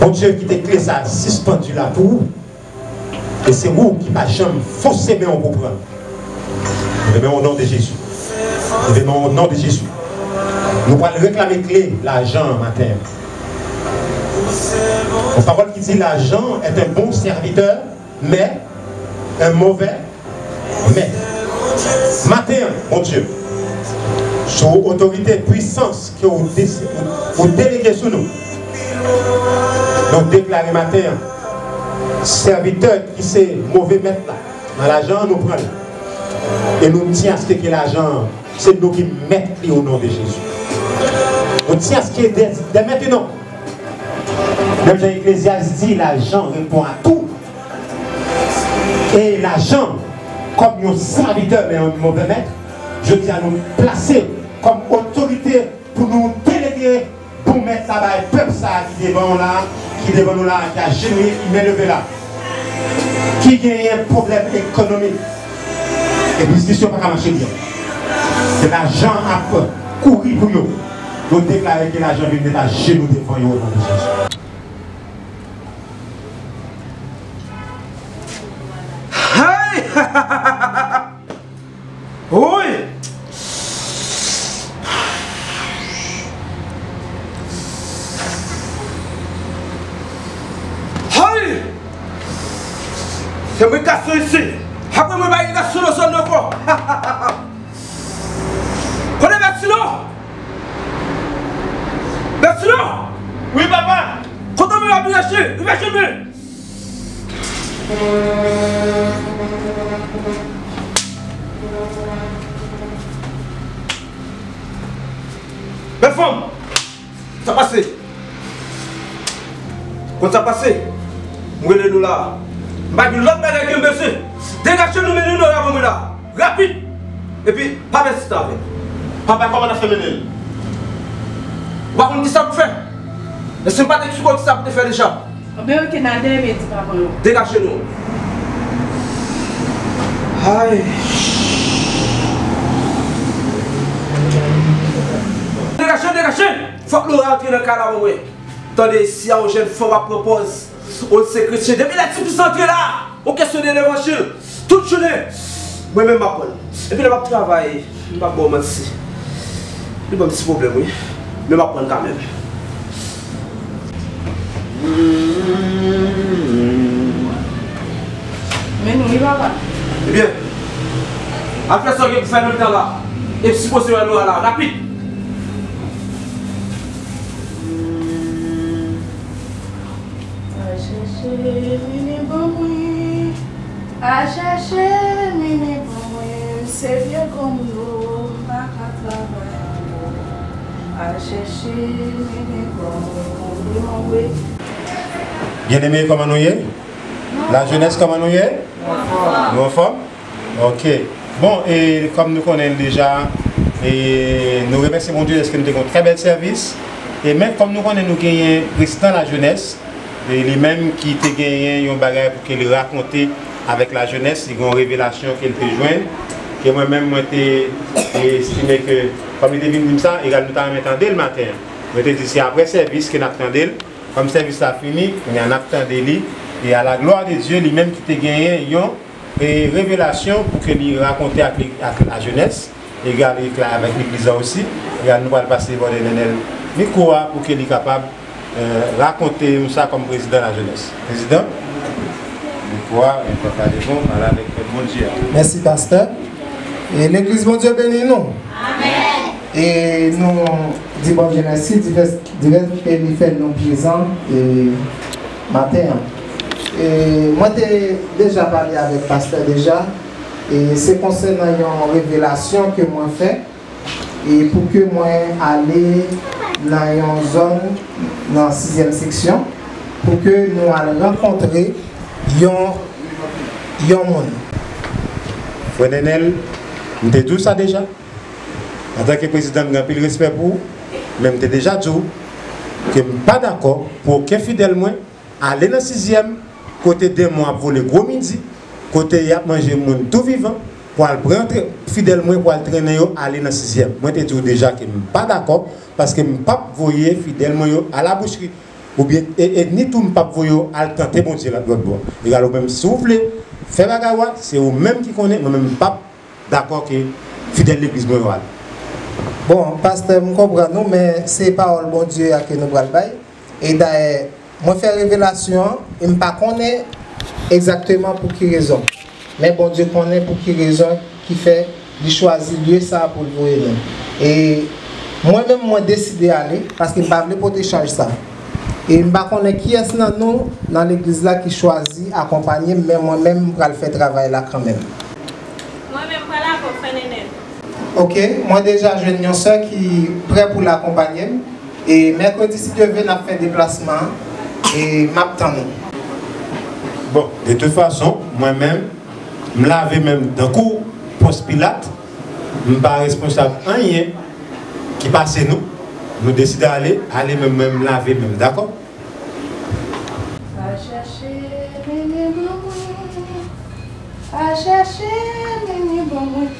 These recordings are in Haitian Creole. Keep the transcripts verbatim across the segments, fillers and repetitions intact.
Bondye kite kle sa a sispann la pou ou. E se ou ki pa janm fòse men w pou pran l. Leve men w o non de Jezi. Leve men w o non de Jezi. Nou pral reklame kle lajan an maten an. Yon pawòl ki di, l'argent est un bon serviteur, mais un mauvais maître. Maten an, Bondye, sou otorite, pwisans ke w desi-, ou, ou delege sou nou, nou deklare maten an, sèvitè ki se move mèt la, nan lajan an nou pran l. E nou di aske ke lajan an, se nou ki mèt li o non de Jezi. Nou di aske dè, dè mentenan, menm jan Eklezyas di, lajan repon a tou. E lajan, kòm yon sèvitè, men yon move mèt, jodi a nou plase kòm otorite pou nou delege bon mèt la bay pèp sa a ki devan w la, ki devan nou la, ki ajenouye, ki men leve la, ki genyen pwoblèm ekonomik. E biznis yo pa ka mache byen. Se lajan ap kouri pou yo. Yo deklare ke lajan vin met ajenou devan yo o non de Jezi. Hey! Woy! Hey! Se mwen gason isi. Apre mwen bay gason nan zòn nan ankò. Kote Bètino? Bètino! Wi, papa! Kote mwen ap vin achte? Vin achte mwen! Bèl fanm! Sa pase? Konn sa pase? M rele nou la. M pa gen lòt bagay ke m bezwen. Degaje nou mennen nou la pou mwen la. Rapid! Epi, pa pèsiste avè l. Papa, kòman n ap fè mennen l? Ou pa konn kisa pou fè? Èske m pa te eksplike w kisa pou te fè deja? Anben, oke, n al dèyè medi, papa. Degaje nou. Ay. Degaje, degaje! Fòk nou rantre nan kay la pou mwen. Tande, isi a yon jèn fanm ap pran pòz. Ou se kretyen. Depi lè ti plis antre la, ou kesyone levanjil. Tout jounen. Mwen menm m ap pran l. Epi lè m ap travay, m p ap ba w manti. Li ban m ti pwoblèm, wi. Men m ap pran l kanmenm. Men nou, wi, papa. Ebyen, al fè sa w gen pou fè nan mitan la. E m sipoze wè Laura la, rapid. Al chèche, mennen ban mwen. Al chèche, mennen ban mwen. M se vye granmoun, o, m pa ka travay ankò. Al chèche, mennen ban mwen. Konpli mwen, wi. Byeneme, kòman nou ye? Lajenès, kòman nou ye? Nou anfòm? Ok. Bon, e kòm nou konnen l deja, e nou remèsye Bondye dèske nou te gen yon trè bèl sèvis. E men kòm nou konnen nou genyen prezidan lajenès, e li menm ki te genyen yon bagay pou ke li rakonte avèk lajenès, li gen yon revelasyon ke l te jwenn, ke mwen menm mwen te estime ke, kòm li te vin di m sa, egal nou ta renmen tande l maten an. Mwen te di se apre sèvis ke n ap tande l. Kòm sèvis la fini, kounye a n ap tande li. E a la glwa de Dye, li menm ki te genyen yon, e, revelasyon pou ke li rakonte ak, ak lajenès, egal, egal avèk legliz la osi. Egal, nou pral pase bò de Nenel mikwo a pou ke li kapab, e, rakonte nou sa kòm prezidan lajenès. Prezidan, mikwo a, e, papa Devon, ale avèk pèp Bondye a. Mèsi, pastè. E legliz, Bondye beni nou. Amèn. E nou di Bondye mèsi, divès, divès ke li fè nou prezan, e Maten an. E, mwen te deja pale avèk pastè deja. E se konsènan yon revelasyon ke mwen fè. E pou ke mwen ale nan yon zòn nan sizyèm seksyon, pou ke nou al rankontre yon, yon moun. Frè Nenel, m te di w sa deja. Antanke prezidan, m gen anpil respè pou ou, men m te deja di w ke m pa dakò pou okenn fidèl mwen ale nan sizyèm, kote demon ap vole gwo midi, kote y ap manje moun tou vivan, pou al pran tre-, fidèl mwen pou al trennen yo ale nan sizyèm. Mwen te di w deja ke m pa dakò, paske m p ap voye fidèl mwen yo al abouchri. Oubyen, e, e ni tou m p ap voye yo al tante Bondye la, lòt bò. Egal ou menm, si w vle fè bagay ou a, se ou menm ki konnen, mwen menm m p ap dakò ke fidèl legliz mwen yo al. Bon, pastè, m konprann ou, men se pawòl Bondye a ke nou pral bay. E dayè, mwen fè revelasyon an, e m pa konnen egzakteman pou ki rezon. Men Bondye konnen pou ki rezon ki fè li chwazi lye sa a pou l voye nou. E mwen menm, mwen deside ale, paske m pa vle pote chaj sa. E m pa konnen kiyès nan nou, nan legliz la, ki chwazi akonpanye m, men mwen menm, m pral fè travay la kanmenm. Mwen menm, pral avè w, frè Nenel. Ok, mwen deja jwenn yon sè ki prè pou l akonpanye m. E mèkredi, si Dye vle, n ap fè deplasman an. E m ap tann ou. Bon, de tout fason, mwen menm, m lave men m tankou Pons Pilat. M pa responsab anyen ki pase nou. Nou deside ale, ale men m, men m lave men m, dakò? Al chèche mennen ban mwen. Al chèche mennen ban mwen.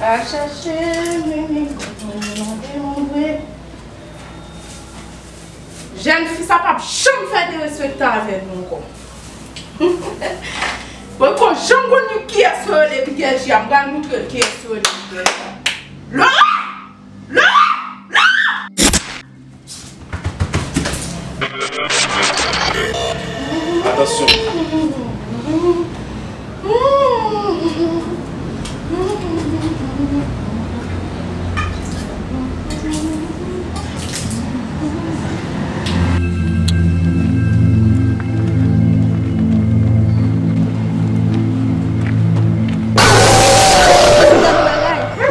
Al chèche mennen ban mwen, yon demon vre. Jèn fi sa p ap janm fè derespektan avè nou ankò. Poko janm konn kiyès yo rele Miguel J a, m pral moutre l kiyès yo rele Miguel J a. Lora! Lora! Lora! Atansyon.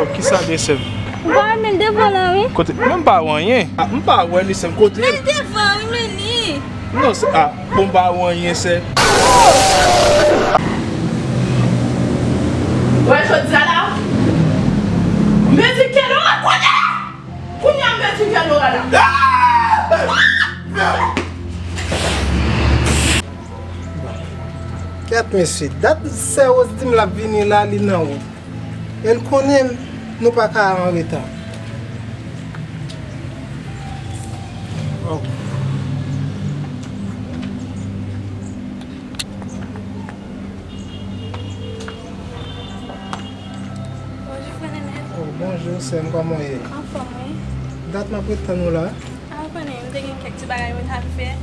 Oh, kisa de sèm? M pa wè men l devan la, wi. Kote? Mwen m pa wè anyen. Ah, m pa wè li sèm kote. Men l devan, wi, men li. Non, se, ah, bon, m pa wè anyen, sè. Wè, jodi a la, m mezire kè Lora kounye a. Kounye a, m mezire kè Lora la. Kèt, mesye, dat sè Rose di m l ap vini la, li nan wout. E l konnen nou pa ka anreta. Oh. Bonjou, frè Nenel. Oh, bonjou, sè m, kòman w ye? Anfòm, wi. Dat m ap ret tann ou la. A, ou konnen, m te gen kèk ti bagay mwen t ap fè.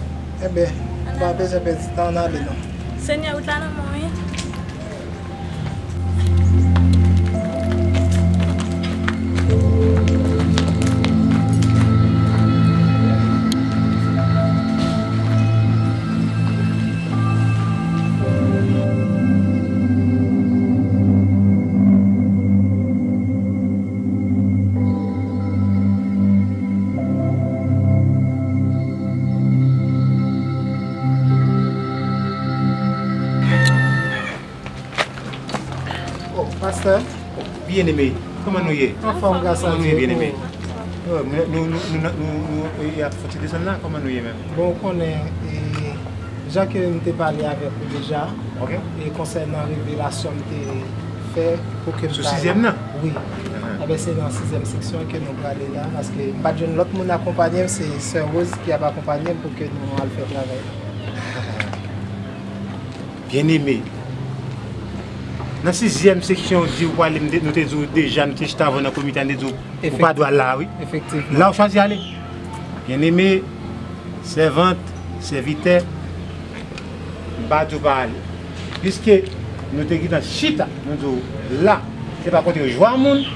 Enben, pa bezwen pèdi tan, ann ale non. Senyè, wout la nan men w, wi. Oh, pastè. Byeneme, kòman nou ye? Anfòm, gras a Dye. Kòman nou ye, byeneme? Oh, nou, nou, nou, nou, nou, nou, e, ap fouti desann la, kòman nou ye menm? Bon, ou konnen, e, jan ke m te pale avèk ou deja, ok, e konsènan revelasyon m te fè pou ke m ta... Sou sizyèm nan? Wi. Ahan. Enben, se nan sizyèm seksyon ke nou prale la, paske m pa t jwenn lòt moun akonpanye m, se sè Rose ki ap akonpanye m pou ke nou al fè travay la. Byeneme, nan sizyèm seksyon, ou di ou prale, m te, nou te di w deja, nou te chita avè w nan komite a, nou te di w ou pa dwe al la, wi. Efektivman. La ou chwazi ale. Byeneme, sèvant, sèvitè, m pa di w pa ale. Piske nou te gentan chita, nou di w la, se pa kote yo jwe a moun,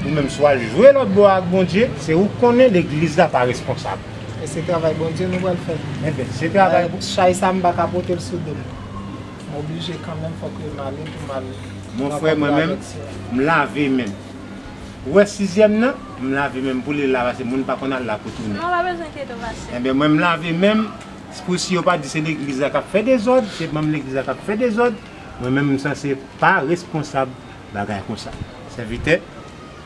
ou menm si w al jwe lòt bò ak Bondye, se ou k konnen, legliz la pa responsab. Se travay Bondye nou pral fè. Enben, se travay. Chay sa m pa ka pote l sou do m. M oblije kanmenm, fòk m ale pou m al rankontre avèk sè a. Mon frè, mwen menm, m lave men m. Ou wè sizyèm nan, m lave men m pou li la, paske moun pa konn al la pou tounen. Non, pa bezwen enkyete w, pastè. Enben, mwen, m lave men m, pou si yo pa di se legliz la k ap fè dezòd, se manm legliz la k ap fè dezòd, mwen menm, m sanse pa responsab bagay konsa. Sèvitè,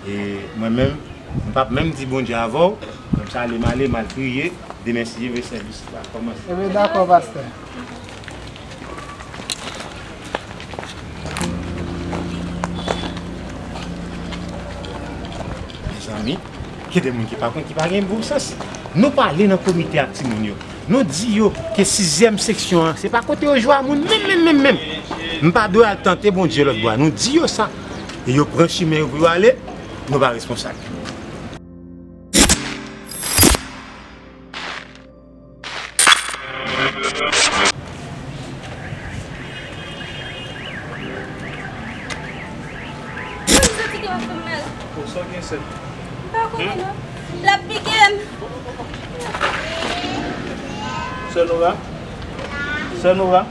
e mwen menm, m p ap menm di Bondye avè w, konsa ale m ale, m al priye, demen si Dye vle sèvis la kòmanse. Enben, dakò, pastè. Mezanmi, gen de moun ki pa konn, ki pa gen bon sans. Nou pale nan komite ak timoun yo. Nou di yo ke sizyèm seksyon an, se pa kote yo jwe a moun menm, menm, menm, menm. M pa dwe al tante Bondye lòt bò a. Nou di yo sa. E yo pran chimen yo pou yo ale, nou pa responsab. Mwen santi ke w ap fè m mal. Bon, sa w gen, sè? M pa konnen non. L ap pike m. Sè Nora? Sè Nora?